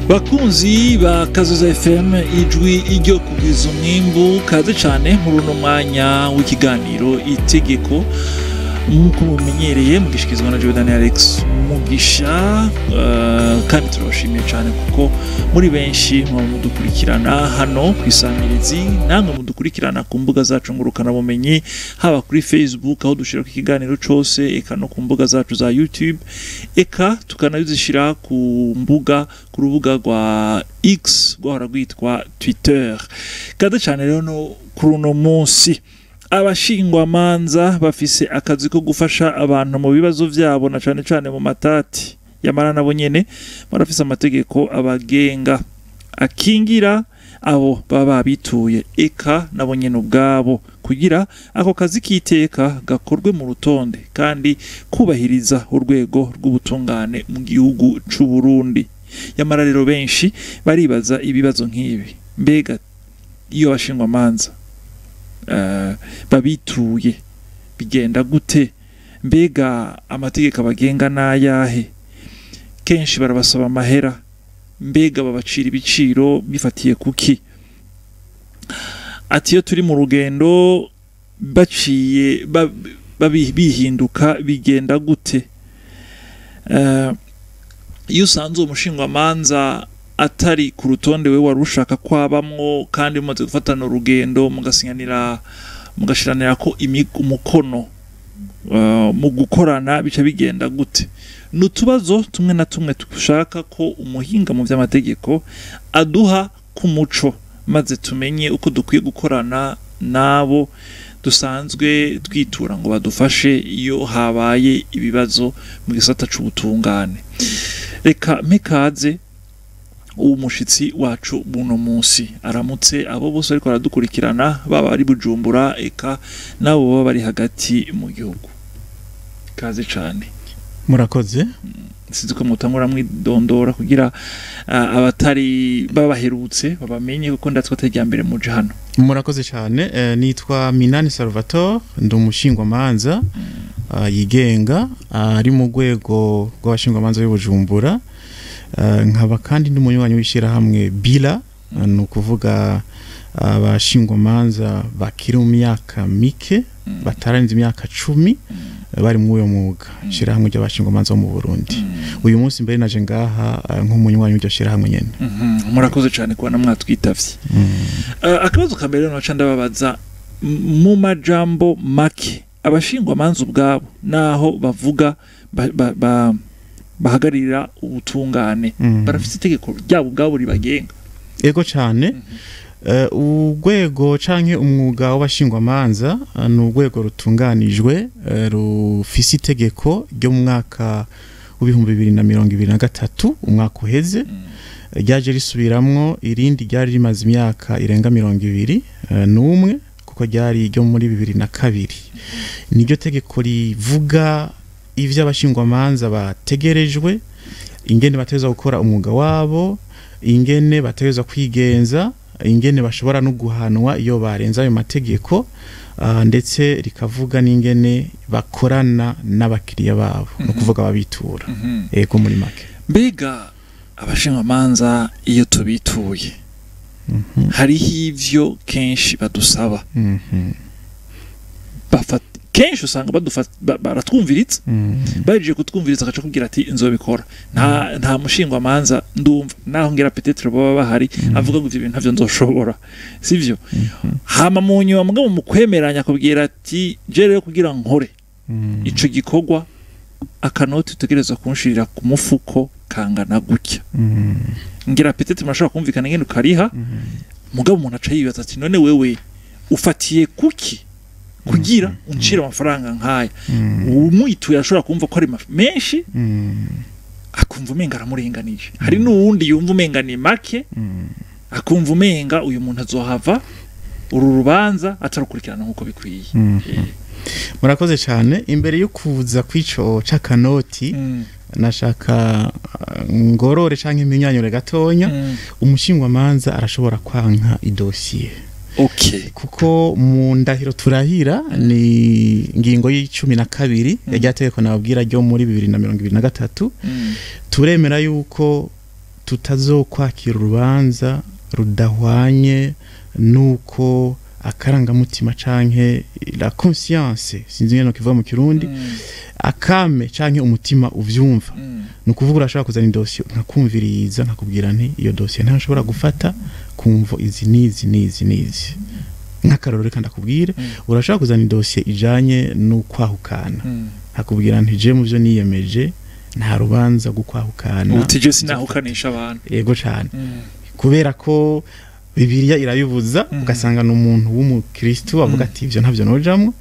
Bakunzi ba Kazoza FM, ijwi iryo kugwiza umwimbu, kaze cane muri uno mwanya w'ikiganiro Itegeko, nk'uko mumenyereye mugishikirizwa na Jordan Alex Mugisha. Kandi turabashimiye cyane kuko muri benshi muba mudukurikirana hano ku isamirizi, namwe mudukurikirana ku mbuga zacu ngurukanabumenyi, haba kuri Facebook aho dushira ku ikiganiro cose, eka no ku mbuga zacu za YouTube, eka tukanazishira ku mbuga, ku rubuga rwa X rwahora rwitwa Twitter. Kaze cyane rero no kuri uno munsi. Abashingwamanza bafise akazi ko gufasha abantu mu bibazo vyabo, na cane cane mu matati. Yamara nabo nyene barafise amategeko abagenga, akingira abo baba babituye, eka nabo nyene ubwabo, kugira ako kazi k'iteka gakorwe mu rutonde kandi kubahiriza urwego rw'ubutungane mu gihugu c'u Burundi. Yamara rero benshi baribaza ibibazo nk'ibi: mbega iyo abashingwamanza babituye bigenda gute? Mbega amategeko abagenga n'ayahe? Kenshi barabasaba amahera. Mbega babacira ibiciro bifatiye kuki? Ati iyo turi mu rugendo baciye bihinduka, bigenda gute? Iyo usanze uwo mushingwamanza atari ku rutonde we wari ushaka kwabamwo, kandi mumaze gufatana urugendo, mugasinyanira, mugashiranira ko umukono mu gukorana, bica bigenda gute? Ni utubazo tumwe na tumwe dushaka ko umuhinga mu by'amategeko aduha ku muco, maze tumenye uko dukwiye gukorana n'abo dusanzwe twitura ngo badufashe iyo habaye ibibazo mu gisata c'ubutungane. Reka mpekaze uwo mushitsi wacu buno munsi, aramutse abo bose ariko baradukurikirana, baba ari Bujumbura, eka nabo baba bari hagati mu gihugu. Kaze cane. Murakoze. Sinzi ko mutangura mwidondora kugira abatari babaherutse babamenye, kuko ndatwe atari irya mbere muje hano. Murakoze cyane. Nitwa Minani Salvatore, ndi umushingwamanza yigenga, ari mu rwego rw'abashingwamanza b'i Bujumbura. Nkaba kandi ndi umunywanyi w'ishyirahamwe Bila, ni ukuvuga abashingwamanza bakiri mu myaka mike, batarenze imyaka 10, bari muri uyo mwuga, ishyirahamwe ry'abashingwamanza bo mu Burundi. Uyu munsi mbere naje ngaha nk'umunywanyi w'iryo shyirahamwe nyene. Murakoze cyane kubona mwatwitavye. Akabazo ka mbere naca ndababaza mu majambo make: abashingwamanza ubwabo, naho bavuga bahagararira ubutungane, barafite itegeko ryabo ubwabo ribagenga? Ego cyane. Urwego canke umwuga w'abashingwamanza ni urwego rutunganijwe, rufise itegeko ryo mu mwaka w'2023, umwaka uheze, ryaje risubiramwo irindi ryari rimaze imyaka irenga 21, kuko ryari ryo muri 2002. Niryo tegeko rivuga ivyo abashingwamanza bategerejwe, ingene bategerezwa gukora umwuga wabo, ingene bategerezwa kwigenza, ingene bashobora no guhanwa iyo barenze ayo mategeko, ndetse rikavuga n'ingene bakorana n'abakiriya babo, no kuvuga ababitura. Ego, muri make. Mbega abashingwamanza iyo tubituye, hariho ivyo kenshi badusaba? Bafata kenshi usanga baratwumviritsa, bahejeje kutwumviriza agaca kubwira ati nzobikora. Nta mushingwamanza ndumva, naho ngira peut-être baba bahari, avuga ngo ivyo bintu ntavyo nzoshobora, sivyo? Hama mu nyuma, mugabo mu kwemeranya, akubwira ati je rero kugira nkore ico gikorwa, akanoti utegerezwa kunshirira ku mufuko kangana gutya. Ngira peut-être murashobora kumvikana ingene ukariha, mugabo umuntu aca yibaza ati none wewe ufatiye kuki kugira uncire amafaranga nk'aya? Umwituye ashobora kumva ko ari menshi, akumva umenga aramurenganije. Hari n'uwundi yumva umenga ni make, akumva umenga uyu muntu azohava uru rubanza atarukurikirana nk'uko bikwiye. Murakoze cyane. Imbere yo kuza kw'ico c'akanoti, nashaka ngorore canke impinyanyure gatonya. Umushingwamanza arashobora kwanka idosiye, kuko mu ndahiro turahira, ni ingingo y'12 ya rya tegeko nababwira ryo muri 2023, turemera yuko Tutazokwakira urubanza rudahwanye nuko akarangamutima canke la conscience, sinzi ngene kivuga mu Kirundi, akame canke umutima uvyumva. Ni ukuvuga urashobora kuzana idosiye nkakumviriza, nkakubwira nti iyo dosiye ntashobora gufata kumvo izi n'izi n'izi n'izi. Nk'akarorero, reka ndakubwire, urashobora kuzana idosiye ijanye n'ukwahukana, nkakubwira nti je mu byo niyemeje nta rubanza rw'ukwahukana. Uti je sinahukanisha abantu. Yego cyane, kubera ko Bibiliya irabibuza. Ugasanga ni umuntu w'umukristu avuga ati ivyo ntavyo nojamwo,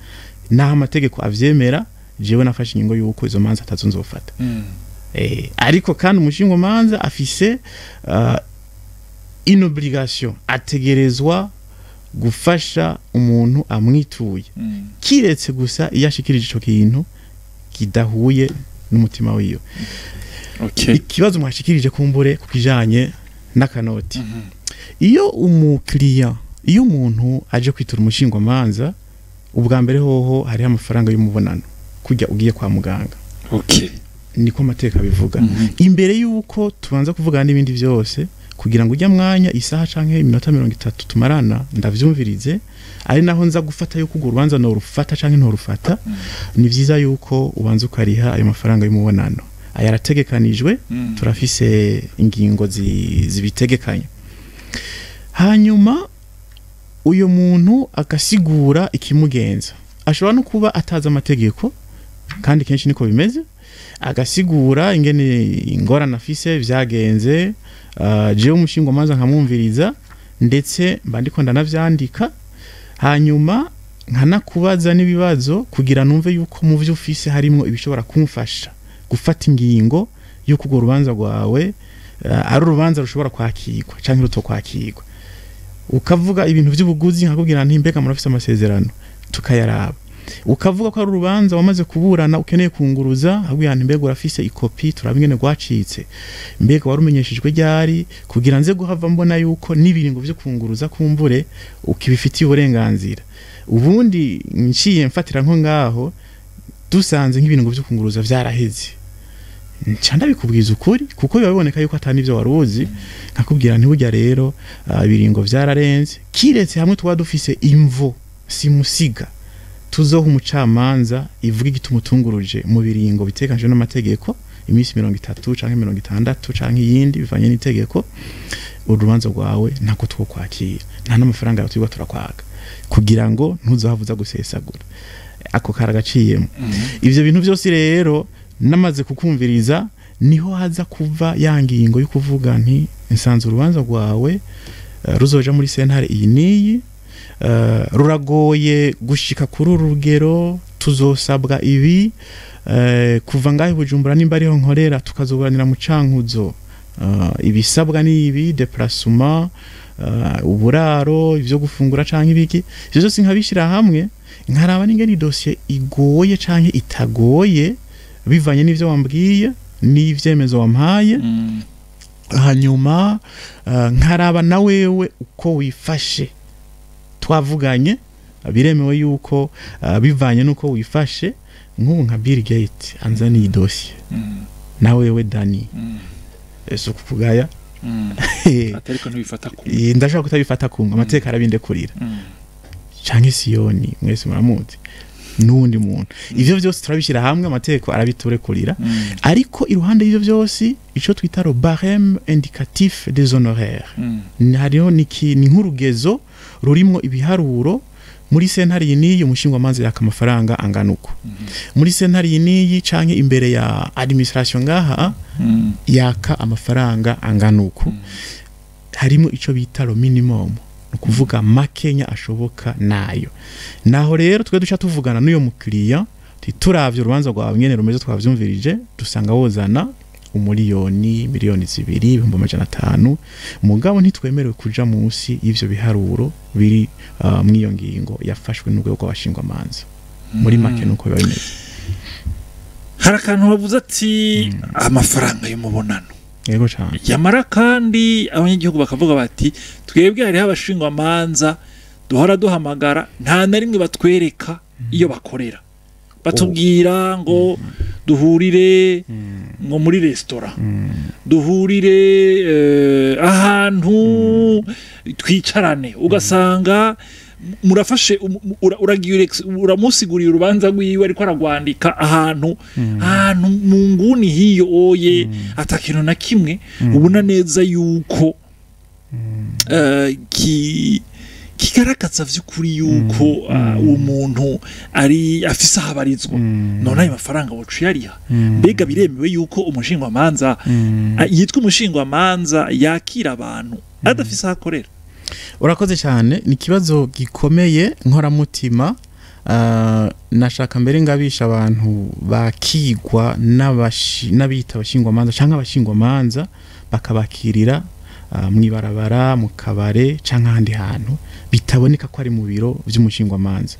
naho amategeko avyemera, jewe nafashe ingingo yuko izo manza atazo nzofata. Ariko kandi umushingamanza afise une obligation, ategerezwa gufasha umuntu amwituye, kiretse gusa iyo ashikirije ico kintu kidahuye n'umutima wiwe. Ikibazo mwashikirije kumbure ku kijanye n'akanoti, iyo umukiriya, iyo umuntu aje kwitura umushingwamanza, ubwa mbere hoho hariho amafaranga y'umubonano, kujya ugiye kwa muganga. Niko amateka abivuga. Imbere y'uko tubanza kuvugana n'ibindi byose, kugira ngo ujya mwanya isaha canke iminota 30 tumarana ndavyumvirize, ari naho nza gufata yuko urwo rubanza norufata canke ntorufata, ni vyiza yuko ubanza ukariha ayo mafaranga y'umubonano. Aya arategekanijwe, turafise ingingo zibitegekanya. Hanyuma uyu muntu agasigura ikimugenza, ashobora no kuba atazi amategeko, kandi kenshi niko bimeze, agasigura ingene ingorane afise vyagenze. Jewe umushingwamanza nkamwumviriza, ndetse mba ndiko ndanavyandika, hanyuma nkanakubaza n'ibibazo kugira numve yuko mu vyo ufise harimwo ibishobora kumfasha gufata ingingo yuko urwo rubanza rwawe ari urubanza rushobora kwakirwa canke rutokwakirwa. Ukavuga ibintu by'ubuguzi, nkakubwira nti mbega murafise amasezerano, tukayaraba. Ukavuga ko ari urubanza wamaze kuburana ukeneye kunguruza, nkakubwira nti mbega urafise ikopi, turaba ingene rwacitse, mbega warumenyeshejwe ryari, kugira nze guhava mbona yuko n'ibiringo vyo kunguruza kumbure ukibifitiye uburenganzira. Ubundi nciye mfatira nko ngaho, dusanze nk'ibintu vyo kunguruza vyaraheze, nca ndabikubwiza ukuri, kuko biba biboneka yuko atari ivyo wari uzi, nkakubwira nti burya rero ibiringo vyararenze, kiretse hamwe tuba dufise imvo simusiga tuzoha umucamanza ivuga igituma utunguruje mu biringo bitekanijwe n'amategeko, iminsi 30 canke 60 canke iyindi bivanye n'itegeko, urubanza rwawe ntabwo twokwakira, nta n'amafaranga yawe turiko turakwaka, kugira ngo ntuzohavuza gusesagura. Ako karagaciyemo. Ivyo bintu vyose rero namaze kukumviriza, niho haza kuva ya ngingo yo kuvuga nti nsanze urubanza rwawe ruzoja muri sentare iyi n'iyi, ruragoye gushika kuri uru rugero, tuzosabwa ibi, kuva ngaho i Bujumbura nimba ariho nkorera tukazoburanira mu Cankuzo, ibisabwa ni ibi, déplacement, uburaro, ivyo gufungura canke ibiki, ivyo vyose nkabishira hamwe, nkaraba n'ingene idosiye igoye canke itagoye bivanye n'ivyo wambwiye n'ivyemezo wampaye. Hanyuma nkaraba na wewe uko wifashe twavuganye. Biremewe yuko bivanye n'uko wifashe, nk'ubu nka Bill Gates anzaniye idosiye, na wewe Dani, ese ukugaya atariko ntibifata ku Ndashobora kutabifata kumwe, amateka arabindekurira, canke Siyoni mwese muramuzi, n'uwundi muntu, ivyo vyose turabishyira hamwe, amategeko arabiturekurira. Ariko iruhande y'ivyo vyose, ico twita le barème indicatif des honoraires, hariho ni nk'urugezo rurimwo ibiharuro: muri sentare iyi n'iyi umushingwamanza yaka amafaranga angana uko, muri sentare iyi n'iyi canke imbere ya administration ngaha yaka amafaranga angana uku. Harimo ico bita le minimum, ni ukuvuga makenya ashoboka nayo. Naho rero twe duca tuvugana n'uyo mukiriya, turavye urubanza rwawe nyene rumeze, twavyumvirije, dusanga wozana 1 miliyoni, 2 miliyoni, 500,000, mugabo ntitwemerewe kuja munsi y'ivyo biharuro biri mw'iyo ngingo yafashwe n'urwego rw'abashingwamanza. Muri make nuko biba bimeze. Hari akantu bavuze ati amafaranga y'umubonano. Yego cane. Yamara kandi abanyagihugu bakavuga bati twebwe hariho abashingwamanza duhora duhamagara, nta na rimwe batwereka iyo bakorera. Batubwira ngo duhurire ngo muri resitora, duhurire ahantu twicarane, ugasanga murafashe uragiye uramusiguriye urubanza rwiwe, ariko aragwandika ahantu mu nguni hiyo oye, atakintu na kimwe ubona neza yuko kigaragaza vy'ukuri yuko uwo muntu ari afise aho abarizwa. None ayo mafaranga woca uyariha? Mbega biremewe yuko umushingwamanza yitwa umushingwamanza yakira abantu adafise aho akorera? Urakoze cyane, ni ikibazo gikomeye nkoramutima. Nashaka mbere ngabisha abantu bakigwa n'abita abashingwamanza cyangwa abashingwamanza bakabakirira mw'ibarabara, mu kabare cyangwa ahandi hantu bitaboneka ko ari mu biro by'umushingwamanza.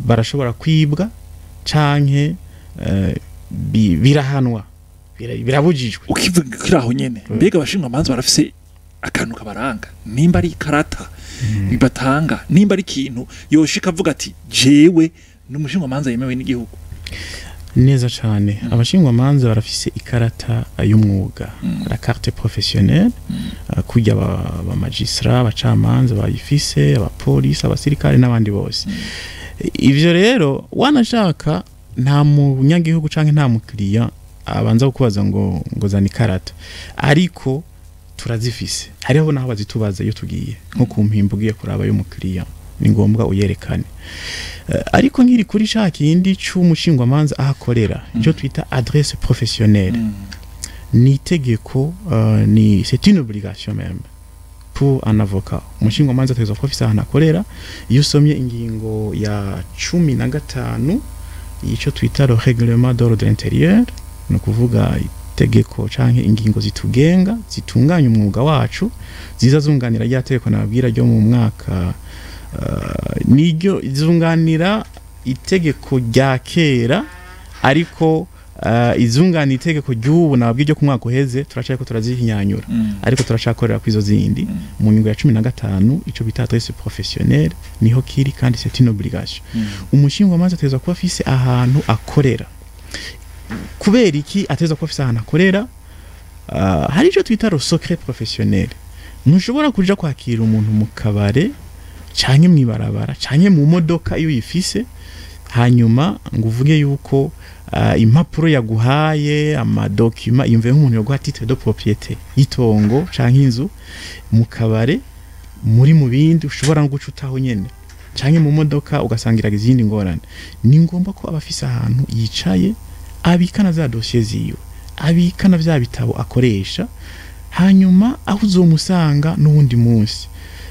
Barashobora kwibwa canke birahanwa, birabujijwe. Ukivuga kuri aho nyene, mbega abashingwamanza barafise akantu kabaranga, nimba ari ikarata bibatanga, nimba ari ikintu yoshika avuga ati jewe ni umushingwamanza yemewe n'igihugu? Neza cane. Abashingwamanza barafise ikarata y'umwuga, la carte professionnelle, kurya aba magistrat, abacamanza bayifise, abapolisi, abasirikare n'abandi bose. Ivyo rero wanashaka nta munyagihugu canke nta mukiriya abanza kukubaza ngo zana ikarata, ariko turazifise. Hariho naho bazitubaza iyo tugiye nko ku mpimba, ugiye kuraba y'umukiriya, ni ngombwa uyerekane. Ariko nkiri kuri ca kindi c'umushingwamanza aho akorera, icyo twita adresse professionnelle, ni itegeko, ni c'est une obligation même pour un avocat. Umushingwamanza ategerezwa kuba afise ahantu akorera. Iyo usomye ingingo ya 15 y'icyo twita le règlement d'ordre intérieur, ni ukuvuga itegeko canke ingingo zitugenga zitunganya umwuga wacu, ziza zunganira rya tegeko nababwira ryo mu mwaka, niryo zunganira itegeko rya kera, ariko izunganira itegeko ry'ubu nababwiye ryo ku mwaka uheze turacariko turazihinyanyura, ariko turacakorera ku izo zindi. Mu ngingo ya 15, ico bita adresse professionnelle niho kiri, kandi c'est une obligation. Umushingwamanza ategerezwa kuba afise ahantu akorera. Kubera iki ategerezwa kuba afise ahantu akorera? Hari ico twita le secret professionnel. Ntushobora kuja kwakira umuntu mu kabare canke mw'ibarabara canke mu modoka iyo uyifise, hanyuma ngo uvuge yuko impapuro yaguhaye, ama documents, yumve nk'umuntu yaguha titre de propriété y'itongo canke inzu mu kabare, muri mu bindi ushobora no guca utaho nyene, canke mu modoka ugasangiraga izindi ngorane. Ni ngombwa ko aba afise ahantu yicaye, abika na za dosiye ziwe, abika na vya bitabo akoresha, hanyuma aho uzomusanga n'uwundi munsi,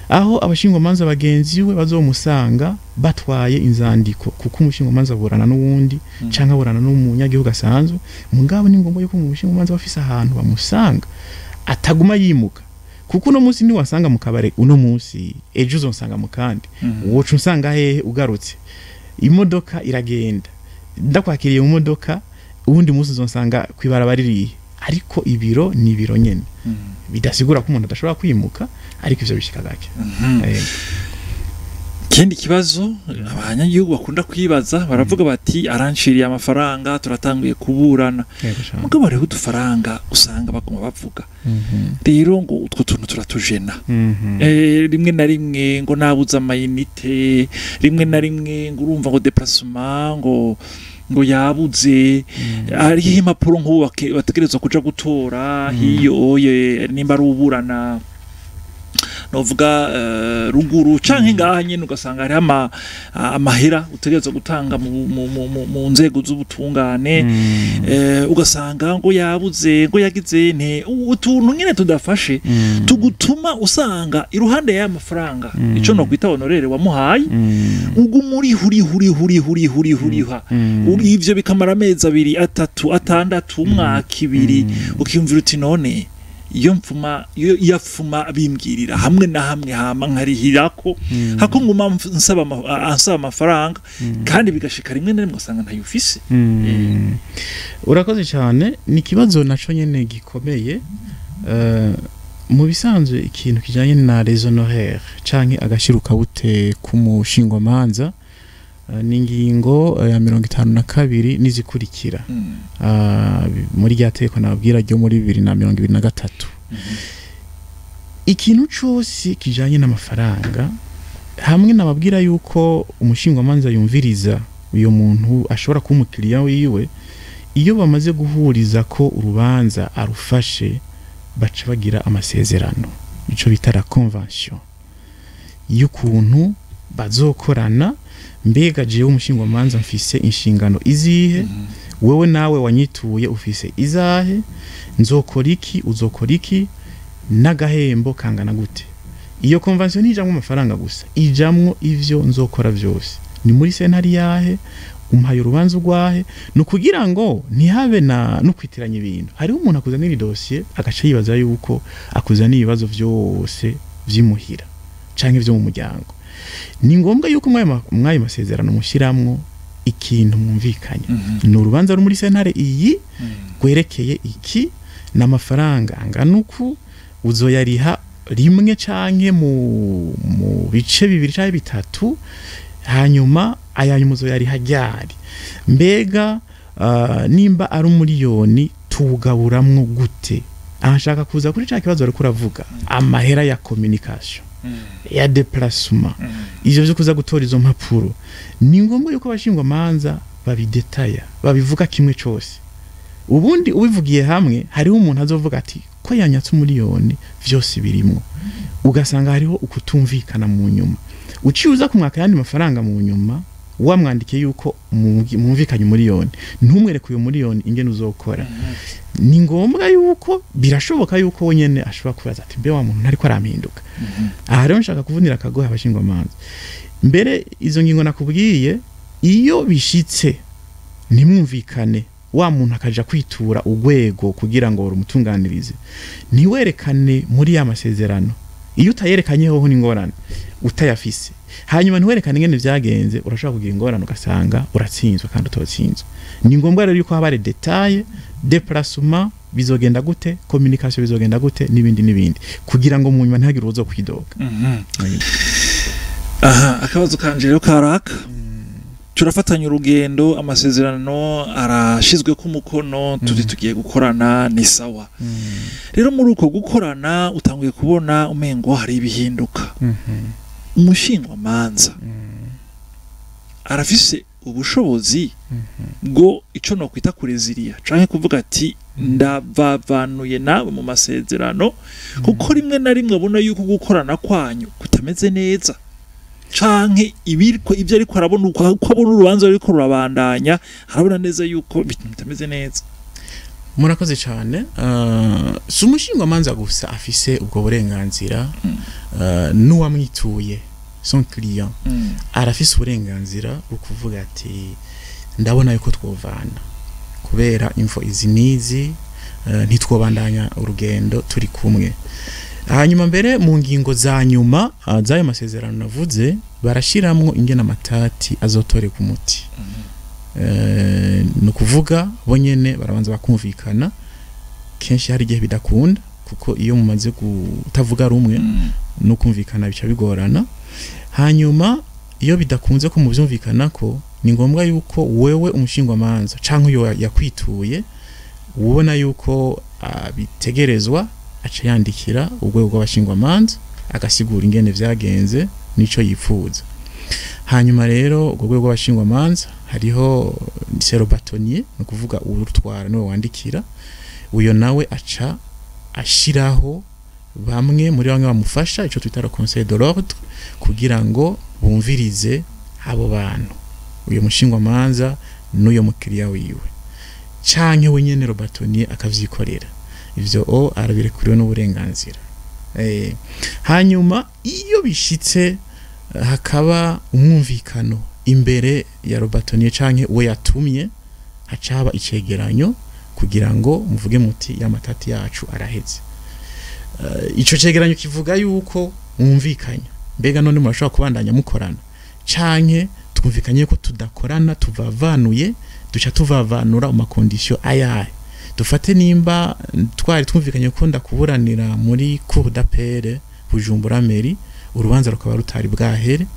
aho abashingwamanza bagenzi we bazomusanga batwaye inzandiko, kuko umushingwamanza aburana n'uwundi canke aburana n'umunyagihugu asanzwe. Mugabo ni ngombwa yuko umushingwamanza aba afise ahantu bamusanga, ataguma yimuka, kuko uno munsi niwasanga mu kabare uno munsi, ejo uzonsanga mu kandi. Woca unsanga hehe ugarutse? Imodoka iragenda, ndakwakiriye mu modoka, uwundi munsi uzonsanga kw'ibarabara ririhe? Ariko ibiro ni ibiro nyene. Bidasigura ko umuntu adashobora kwimuka, ariko ivyo bishika gake. Ikindi kibazo abanyagihugu bakunda kwibaza, baravuga bati aranciriye amafaranga, turatanguye kuburana, Yego cane. mugabo hariho udufaranga usanga baguma bavuga rero ngo utwo tuntu turatujena. Rimwe na rimwe ngo nabuze ama unités, rimwe na rimwe ngo urumva ngo déplacement ngo yabuze, hariho impapuro nk'ubu bategerezwa kuja gutora hiyo oye, nimba ari uburana novuga ruguru canke ngaha nyene, ugasanga hariho amahera utegerezwa gutanga mu nzego z'ubutungane. Ugasanga ngo yabuze, ngo yagize nte, utuntu nyene tudafashe tugutuma usanga iruhande y'aya mafaranga, ico no kwita honoraire wamuhaye, uguma uriha, uriha, uriha, uriha, uriha, uriha, uriha. Ivyo bikamara amezi 2, 3, 6, umwaka, 2, ukiyumvira uti none iyo mfuma iyo yapfuma bimbwirira hamwe na hamwe, hama nkarihirako hako nguma ansaba amafaranga, kandi bigashika rimwe na rimwe ugasanga ntayo ufise. Urakoze cyane, ni ikibazo naco nyene gikomeye. Mu bisanzwe ikintu kijanye na les honoraires canke agashirukabute k'umushingwamanza Ni ingingo ya 52 n'izikurikira muri rya tegeko nababwira ryo muri 2023. Ikintu cose kijanye n'amafaranga, hamwe nababwira yuko umushingwamanza yumviriza uyo muntu ashobora kuba umukiriya wiwe, iyo bamaze guhuriza ko urubanza arufashe, baca bagira amasezerano, ico bita la convention y'ukuntu bazokorana. Mbega jewe umushingwamanza mfise inshingano izihe? Wewe nawe wanyituye ufise izahe? Nzokora iki, uzokora iki, n'agahembo kangana gute? Iyo convention ntijamwo amafaranga gusa, ijamwo ivyo nzokora vyose. Ni muri sentare yahe, umpaye urubanza urwahe? Ni ukugira ngo ntihabe na no kwitiranya ibintu. Hariho umuntu akuzanira idosiye agaca yibaza yuko akuzaniye ibibazo vyose vy'imuhira canke vyo mu muryango. Ni ngombwa yuko mw'ayo masezerano mushiramwo ikintu mwumvikanye: ni urubanza ruri muri sentare iyi, rwerekeye iki, n'amafaranga angana uku, uzoyariha rimwe canke mu bice bibiri canke bitatu, hanyuma ayanyuma uzoyariha ryari? Mbega nimba ari 1 miliyoni tuwugaburamwo gute? Aha nshaka kuza kuri ca kibazo wariko uravuga, amahera ya communication, ya déplacement, ivyo vyo kuza gutora izo mpapuro. Ni ngombwa yuko abashingwamanza babidetaya, babivuga kimwe cose. Ubundi ubivugiye hamwe, hariho umuntu azovuga ati ko yanyatse 1 miliyoni vyose birimwo, ugasanga hariho ukutumvikana mu nyuma. Uciye uza kumwaka yandi mafaranga mu nyuma, wamwandikiye yuko mwumvikanye 1 miliyoni, ntumwereke uyo 1 miliyoni ingene uzokora. Ni ngombwa yuko birashoboka yuko we nyene ashobora kubaza ati: "Mbe wa muntu ntariko arampinduka?" Aha rero nshaka kuvunira akagohe abashingwamanza. Mbere izo ngingo nakubwiye, iyo bishitse ntimwumvikane, wa muntu akaja kwitura urwego kugira ngo rumutunganirize, ntiwerekane muri ya masezerano. Iyo utayerekanye hoho ni ingorane. Utayafise, hanyuma ntiwerekane ingene vyagenze, urashobora kugira ingorane, ugasanga uratsinzwe kandi utotsinzwe. Ni ngombwa rero yuko haba hari détail: déplacement bizogenda gute, communication bizogenda gute, n'ibindi n'ibindi, kugira ngo mu nyuma ntihagire uwo kwidoga. Aha akabazo kanje rero karaka: turafatanya urugendo, amasezerano arashizwe ku mukono, turi tugiye gukorana, ni sawa. Rero muri uko gukorana utanguye kubona umengo hari ibihinduka. Umushingwamanza arafise ubushobozi bwo ico nokwita kureziriya canke kuvuga ati: "Ndavavanuye nawe mu masezerano," kuko rimwe na rimwe abona yuko gukorana kwanyu kutameze neza, canke ibiriko ibyo ariko arabona, uko abona urubanza ruriko rurabandanya, arabona neza yuko bitameze neza? Murakoze cyane. Si umushingwamanza gusa afise ubwo burenganzira, n'uwamwituye, son client, arafise uburenganzira bwo kuvuga ati: "Ndabona yuko twovana kubera info izi n'izi, ntitwobandanya urugendo turi kumwe." Hanyuma mbere mu ngingo za nyuma z'ayo masezerano navuze, barashiramwo ingene amatati azotorerwa umuti. Ni ukuvuga bo nyene barabanza bakumvikana. Kenshi hari igihe bidakunda, kuko iyo mumaze kutavuga rumwe no kumvikana bica bigorana. Hanyuma iyo bidakunze ko muvyumvikana, ko ni ngombwa yuko wewe umushingwamanza canke uyo yakwituye ubona yuko abitegerezwa, aca yandikira urwego rw'abashingwamanza, agasigura ingene vyagenze nico yipfuza. Hanyuma rero urwo rwego rw'abashingwamanza, hariho c'est le bâtonnier, ni ukuvuga urutwara, niwe wandikira. Uyo nawe aca ashiraho bamwe muri bamwe bamufasha, ico twita le conseil de l'ordre, kugira ngo bumvirize abo bantu, uyo mushingwamanza n'uyo mukiriya wiwe, canke we nyene le bâtonnier akavyikorera. Ivyo o arabirekuriwe n'uburenganzira. Hanyuma iyo bishitse hakaba umwumvikano imbere ya le bâtonnier canke uwo yatumye, haca haba icegeranyo kugira ngo muvuge muti: "Y'amatati yacu araheze." Ico cegeranyo kivuga yuko mwumvikanye. Mbega none murashobora kubandanya mukorana, canke twumvikanye ko tudakorana, tuvavanuye? Duca tuvavanura mu ma conditions ayahe? Dufate nimba twari twumvikanye ko ndakuburanira muri cour d'appel Bujumbura Mairie, urubanza rukaba rutari bwahere.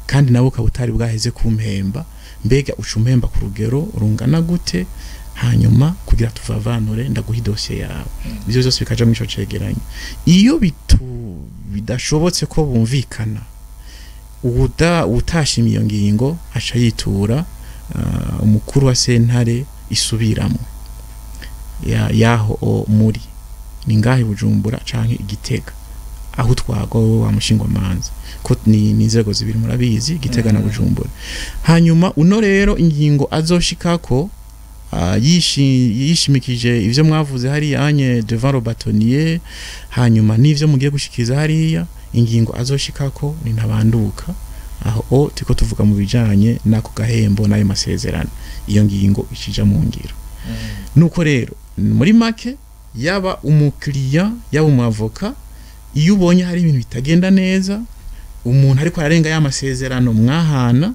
Kandi nawe ukaba utari bwaheze kumpemba, mbega uca umpemba ku rugero rungana gute? Hanyuma kugira tuvavanure, ndaguha idosiye yawe. Ibyo byose bikaja muri ico cegeranyo. Iyo bidashobotse ko bumvikana, utashimye iyo ngingo aca yitura umukuru wa sentare isubiramo yaho muri ni ngahe Bujumbura canke Igitega, aho utwagwa wowe wa mushingwamanza, ko ni inzego zibiri murabizi, Gitega na Bujumbura. Hanyuma uno rero ingingo azoshikako yishimikije ivyo mwavuze hariya anye devant le bâtonnier, hanyuma n'ivyo mugiye gushikiza hariya, ingingo azoshikako ni ntabanduka. Aho turiko tuvuga mu bijanye n'ako gahembo n'ayo masezerano, iyo ngingo ikija mu ngiro. Nuko rero muri make, yaba umukiriya, yaba umwavoka, iyo ubonye hari ibintu bitagenda neza, umuntu ariko ararenga ya masezerano mwahana,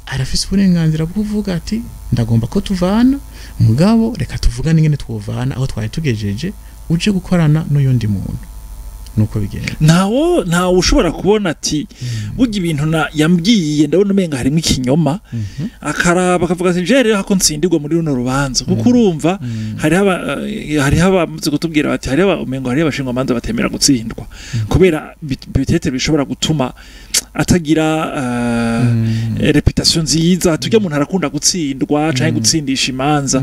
arafise uburenganzira bwo kuvuga ati: "Ndagomba ko tuvana, mugabo reka tuvugane ingene twovana aho twari tugejeje, uje gukorana n'uyundi muntu." Nuko bigenda. Ntawo ushobora kubona ati: "Burya ibintu na yambwiye ndabona umenga harimo ikinyoma," akaraba akavuga ati: "Je rero hako nsindirwa muri runo rubanza," kuko urumva hariho abamaze kutubwira bati hariho umengo hariho abashingwamanza batemera gutsindwa kubera peut-être bishobora gutuma atagira réputation nziza, tujya umuntu arakunda gutsindwa canke gutsindisha imanza.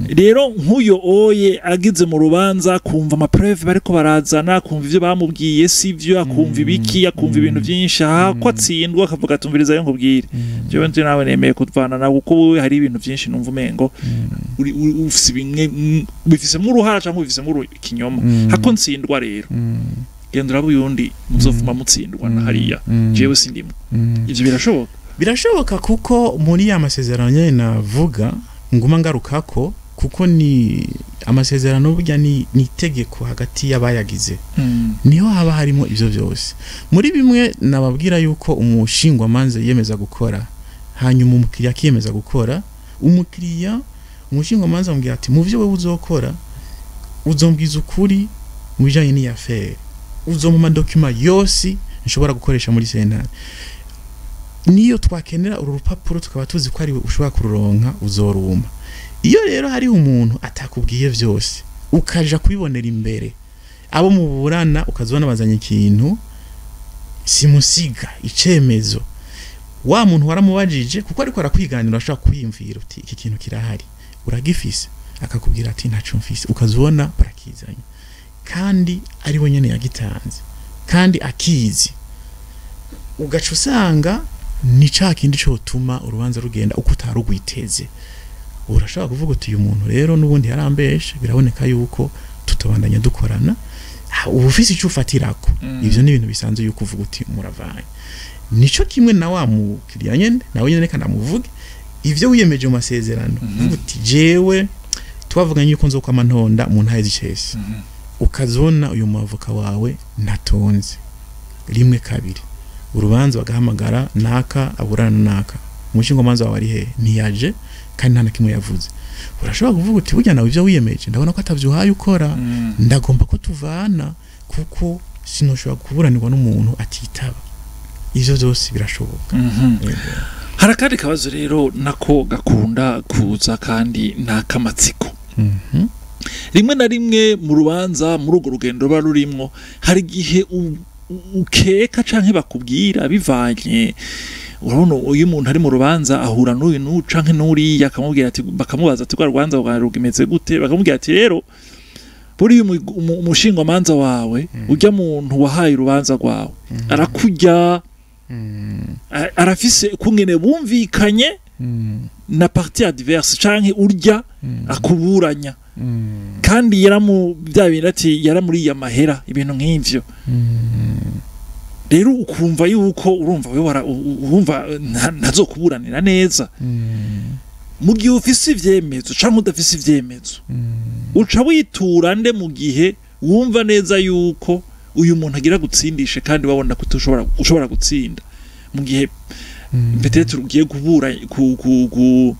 Rero nk'uyo oye agize mu rubanza, kumva ama preuves bariko barazana, kumva ivyo bamubwiye sivyo, akumva ibiki, akumva ibintu vyinshi, aha ko atsindwa, akavuga ati: "Umviriza yo nkubwire, jewe nje nawe nemeye kuvana nawe, kuko wowe hari ibintu vyinshi numva umengo ufise bimwe bifisemwo uruhara canke ubifisemwo ikinyoma. Hako ntsindwa rero, genda uraba uyundi muzovuma mutsindwa na hariya, jewe sindimo." Ivyo birashoboka? Birashoboka, kuko muri ya masezerano nyene navuga nguma ngarukako, kuko ni amasezerano burya ni itegeko hagati y'abayagize, niho haba harimo ivyo vyose. Muri bimwe nababwira yuko umushingwamanza yiyemeza gukora, hanyuma umukiriya akiyemeza gukora, umukiriya umushingwamanza amubwira ati: "Mu vyo wewe uzokora, uzombwiza ukuri mu bijanye n'iyi affaire, uzompa ama documents yose nshobora gukoresha muri sentare. Niyo twakenera uru rupapuro tukaba tuzi ko ari ushobora kururonka, uzoruma." Iyo rero hariho umuntu atakubwiye vyose, ukaja kubibonera imbere abo muburana, ukazibona bazanye ikintu simusiga, icemezo, wa muntu waramubajije, kuko ariko arakwiganira, ashobora kwiyumvira uti: "Iki kintu kirahari, uragifise?" Akakubwira ati: "Ntaco mfise." Ukazibona barakizanye kandi ari we nyene yagitanze kandi akizi, ugaca usanga ni ca kindi cotuma urubanza rugenda uko utarugwiteze. Urashobora kuvuga uti: "Uyu muntu rero n'ubundi yarambeshe, biraboneka yuko tutobandanya dukorana." Uba ufise ico ufatirako. Ivyo ni ibintu bisanzwe yuko uvuga uti muravanye. Nico kimwe na wa mukiriya nyene, nawe nyene reka ndamuvuge: ivyo wiyemeje mu masezerano, uvuga uti: "Jewe twavuganye yuko nzokwama ntonda mu ntahe z'icese," ukazona uyu mwavoka wawe ntatonze rimwe, kabiri, urubanza bagahamagara naka aburana naka, umushingamanza wawe ari hehe? Ntiyaje kandi nta na kimwe yavuze. Urashobora kuvuga uti: "Burya nawe ivyo wiyemeje ndabona ko atavyo ukora, ndagomba ko tuvana, kuko sinoshobora kuburanirwa n'umuntu atitaba." Ivyo vyose birashoboka. Yego. Hari akandi kabazo rero nako gakunda kuza kandi ni ak'amatsiko. Rimwe na rimwe mu rubanza, muri urwo rugendo ruba rurimwo, hari igihe ukeka canke bakubwira bivanye, urabona iyo umuntu ari mu rubanza ahura n'uyu n'uyu canke n'uriya, akamubwira ati, bakamubaza ati: "Rwa rubanza rwawe rumeze gute?" Bakamubwira ati: "Rero buriya umushingwamanza wawe, urya muntu wahaye urubanza rwawe, arakurya, arafise ukungene bumvikanye na partie adverse canke urya akuburanya, kandi yaramu bya bintu," ati "yaramuriye amahera," ibintu nk'ivyo. Rero ukumva yuko urumva wewe urumva ntazokuburanira neza. Mu gihe ufise ivyemezo canke udafise ivyemezo, uca witura nde mu gihe wumva neza yuko uyu muntu agira gutsindishe kandi babona ko ushobora gutsinda, mu gihe peut-être ugiye kubura ku, ku, ku,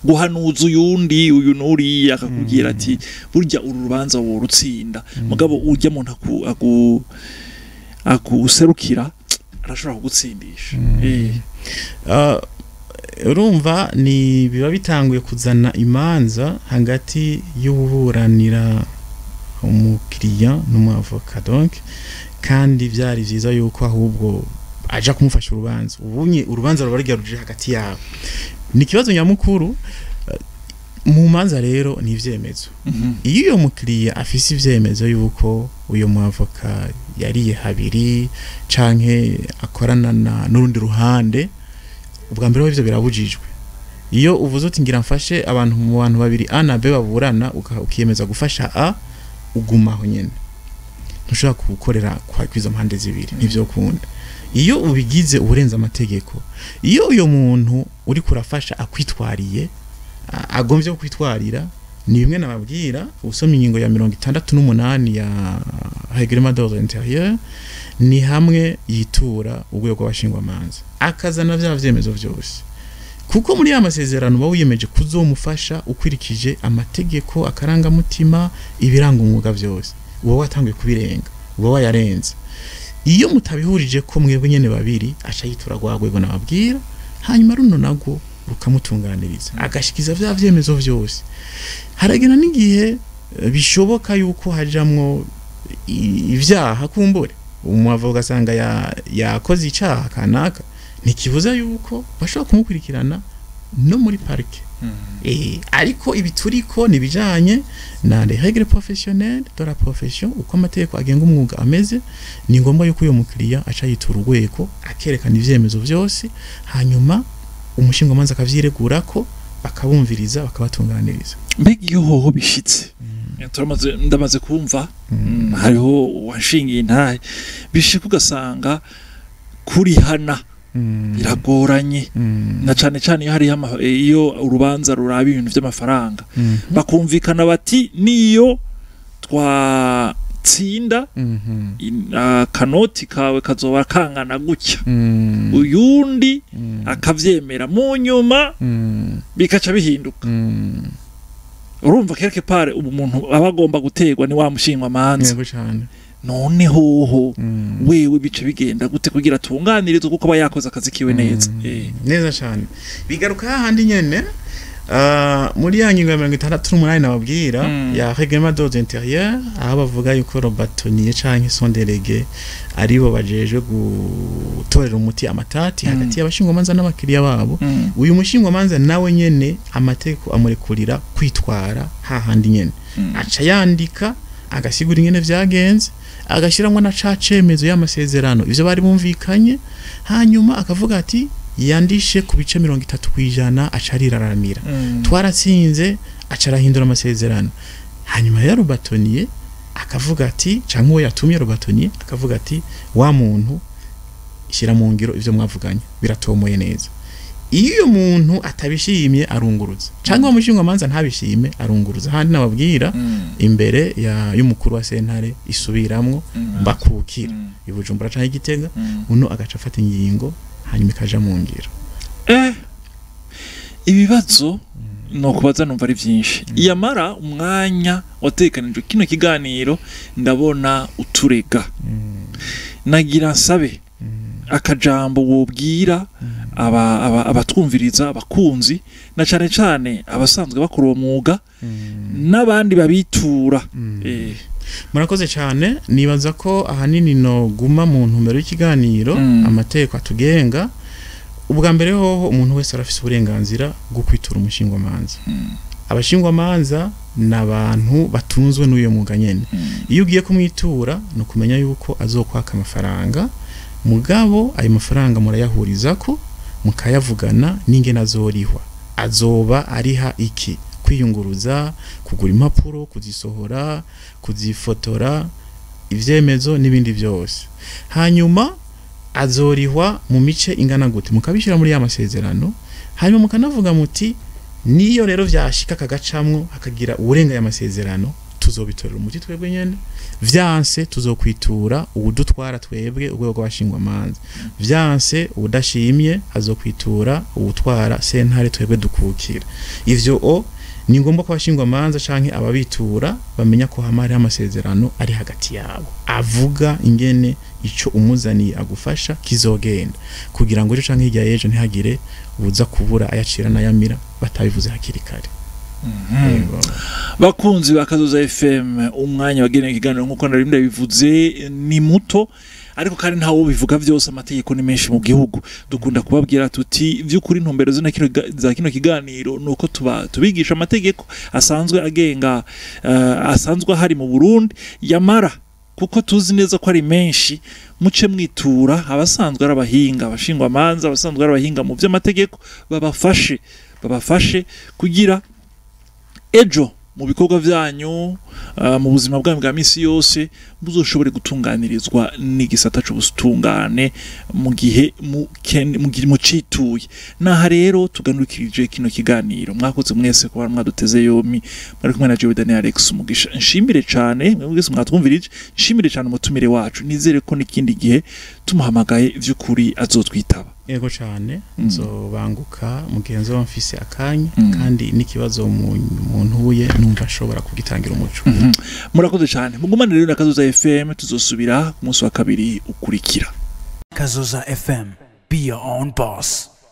guhanuza uyundi, uyu n'uriya, akakubwira ati: "Burya uru rubanza worutsinda, mugabo urya muntu akuserukira arashobora kugutsindisha. Urumva ni biba bitanguye kuzana imanza hagati y'uburanira umukiriya n'umwavoka, donc kandi byari byiza yuko ahubwo aja kumufasha urubanza. Ubunye urubanza ruba rugaruje hagati yabo, ni ikibazo nyamukuru. Mu manza rero ni ivyemezo. Iyo uyo mukiriya afise ivyemezo yuko uyo mwavoka yariye habiri canke akorana n'urundi ruhande, ubwa mbere ivyo birabujijwe. Iyo uvuze uti ngira mfashe abantu mu bantu babiri A na B baburana, ukiyemeza gufasha A, uguma aho nyene, ntushobora gukorera kwizo mpande zibiri, ntivyo kunda. Iyo ubigize uburenza amategeko. Iyo uyo muntu uri kurafasha akwitwariye, agomvye kwitwarira, ni bimwe nababwira. Usoma ingingo ya 68 ya règlement d'ordre intérieur, ni hamwe yitura urwego rw'abashingwamanza akazana vya vyemezo vyose, kuko muri ya masezerano uba wiyemeje kuzomufasha ukwirikije amategeko, akarangamutima, ibiranga umwuga vyose, uba watanguye kubirenga, uba wayarenze. Iyo mutabihurije ko mwebwe nyene babiri, aca yitura rwa rwego nababwira, hanyuma runo narwo rukamutunganiriza, agashikiza vya vyemezo vyose. Haragera n'igihe bishoboka yuko hajamwo ivyaha, kumbure umwavoka ugasanga yakoze icaha kanaka, ntikibuza yuko bashobora kumukurikirana no muri parquet. Ariko ibi turiko ni bijanye na les règles professionnelles de la profession, uko amategeko agenga umwuga ameze. Ni ngombwa yuko uyo mukiriya aca yitura urwego, akerekana ivyemezo vyose, hanyuma umushingamanza akavyiregurako, bakabumviriza, bakabatunganiriza. Mbega iyo hoho bishitse, ndamaze kumva hariho uwanshingiye intahe, bishika ugasanga kurihana biragoranye, na cane cane iyo hariho iyo urubanza ruraba ibintu vy'amafaranga, bakumvikana bati niyo twatsinda, akanoti kawe kazoba kangana gutya, uyundi akavyemera, mu nyuma bikaca bihinduka. Urumva quelque part ubu umuntu aba agomba guterwa ni wa mushingwamanza. Yego cane. None hoho wewe bice bigenda gute kugira atunganirizwe, kuko aba yakoze akazi kiwe neza? Neza cane. Bigaruka hahandi nyene, muri ya ngingo ya 68 nababwira ya règlement d'ordre intérieur, aho bavuga yuko le bâtonnier canke son délégué aribo bajejwe gutorera umuti amatati hagati y'abashingwamanza n'abakiriya babo. Uyu mushingwamanza nawe nyene amategeko amurekurira kwitwara hahandi nyene. Aca yandika, agasigura ingene vyagenze, agashiramwo na ca cemezo y'amasezerano, ivyo bari bumvikanye, hanyuma akavuga ati yandishe ku bice 30%, aca ariraramira. Twaratsinze, aca arahindura amasezerano. Hanyuma rero bâtonnier akavuga ati, canke uwo yatumye le bâtonnier akavuga ati: "Wa muntu, shyira mu ngiro ivyo mwavuganye, biratomoye neza." Iyo uyo muntu atabishimye arunguruza, cyangwa umushingamanza ntabishime arunguruza handi nababwira imbere ya y'umukuru wa sentare isubiramwo mbakukira i Bujumbura canke Igitega, uno agaca afata ingingo, hanyuma ikaja mu ngiro. Ibibazo no kubaza numva ari byinshi, yamara umwanya watekanijwe kino kiganiro ndabona uturega. Nagira nsabe akajambo wobwira abatwumviriza, abakunzi, na cane cane abasanzwe bakora uwo mwuga n'abandi babitura. Murakoze cyane. Nibaza ko ahanini no guma mu ntumbero y'ikiganiro, amategeko atugenga. Ubwa mbere hoho, umuntu wese arafise uburenganzira bwo kwitura umushingwamanza. Abashingwamanza ni abantu batunzwe n'uyo mwuga nyene. Iyo ugiye kumwitura, ni ukumenya yuko azokwaka amafaranga, mugabo ayo mafaranga murayahurizako, mukayavugana n'ingene azorihwa, azoba ariha iki: kwiyunguruza, kugura impapuro, kuzisohora, kuzifotora, ivyemezo n'ibindi byose, hanyuma azorihwa mu mice ingana gute, mukabishyira muri ya masezerano. Hanyuma mukanavuga muti niyo rero vyashika kagacamwo hakagira uburenga ya masezerano. Tuzobitorera umuti twebwe nyene. Vyanse, tuzokwitura uwudutwara twebwe, urwego rw'abashingwamanza. Vyanse, uwudashimye azokwitura uwutwara sentare twebwe dukukira. Ivyo o ni ngombwa ko abashingwamanza canke ababitura bamenya ko hama hariho amasezerano ari hagati yabo avuga ingene ico umuzaniye agufasha kizogenda, kugira ngo ejo canke hirya y'ejo ntihagire uza kubura ayacira n'ayamira batabivuze hakiri kare. Yego. Bakunzi ba Kazoza FM, umwanya wagenewe ikiganiro, nk'uko nari ndabivuze, ni muto, ariko kandi ntawo bivuga byose. Amategeko ni menshi mu gihugu. Dukunda kubabwira tuti by'ukuri intumbero za kino kiganiro ni uko tuba tubigisha amategeko asanzwe agenga asanzwe ahari mu Burundi. Yamara kuko tuzi neza ko ari menshi, muce mwitura abasanzwe ari abahinga, abashingwamanza, abasanzwe ari abahinga mu by'amategeko, babafashe kugira ejo mu bikorwa byanyu, mu buzima bwanyu bwa misi yose, muzoshobore gutunganirizwa n'igisata c'ubutungane mu gihe mucituye. Naha rero tuganukirije kino kiganiro. Mwakoze mwese kuba mwaduteze yomi. Mwari kumwe na jewe Daniel Alex Umugisha. Nshimire cane mwe mwese mwatwumvirije, nshimire cane umutumire wacu. Nizere ko n'ikindi gihe tumuhamagaye vy'ukuri azotwitaba. Yego cane. Nzobanguka mugenzi wa mfise akanya kandi n'ikibazo muntu uye numva ashobora kugitangira umuco. Murakoze cyane. Mugumane rero na Kazoza FM. Tuzosubira ku munsi wa kabiri ukurikira. Kazoza FM. Be your own boss.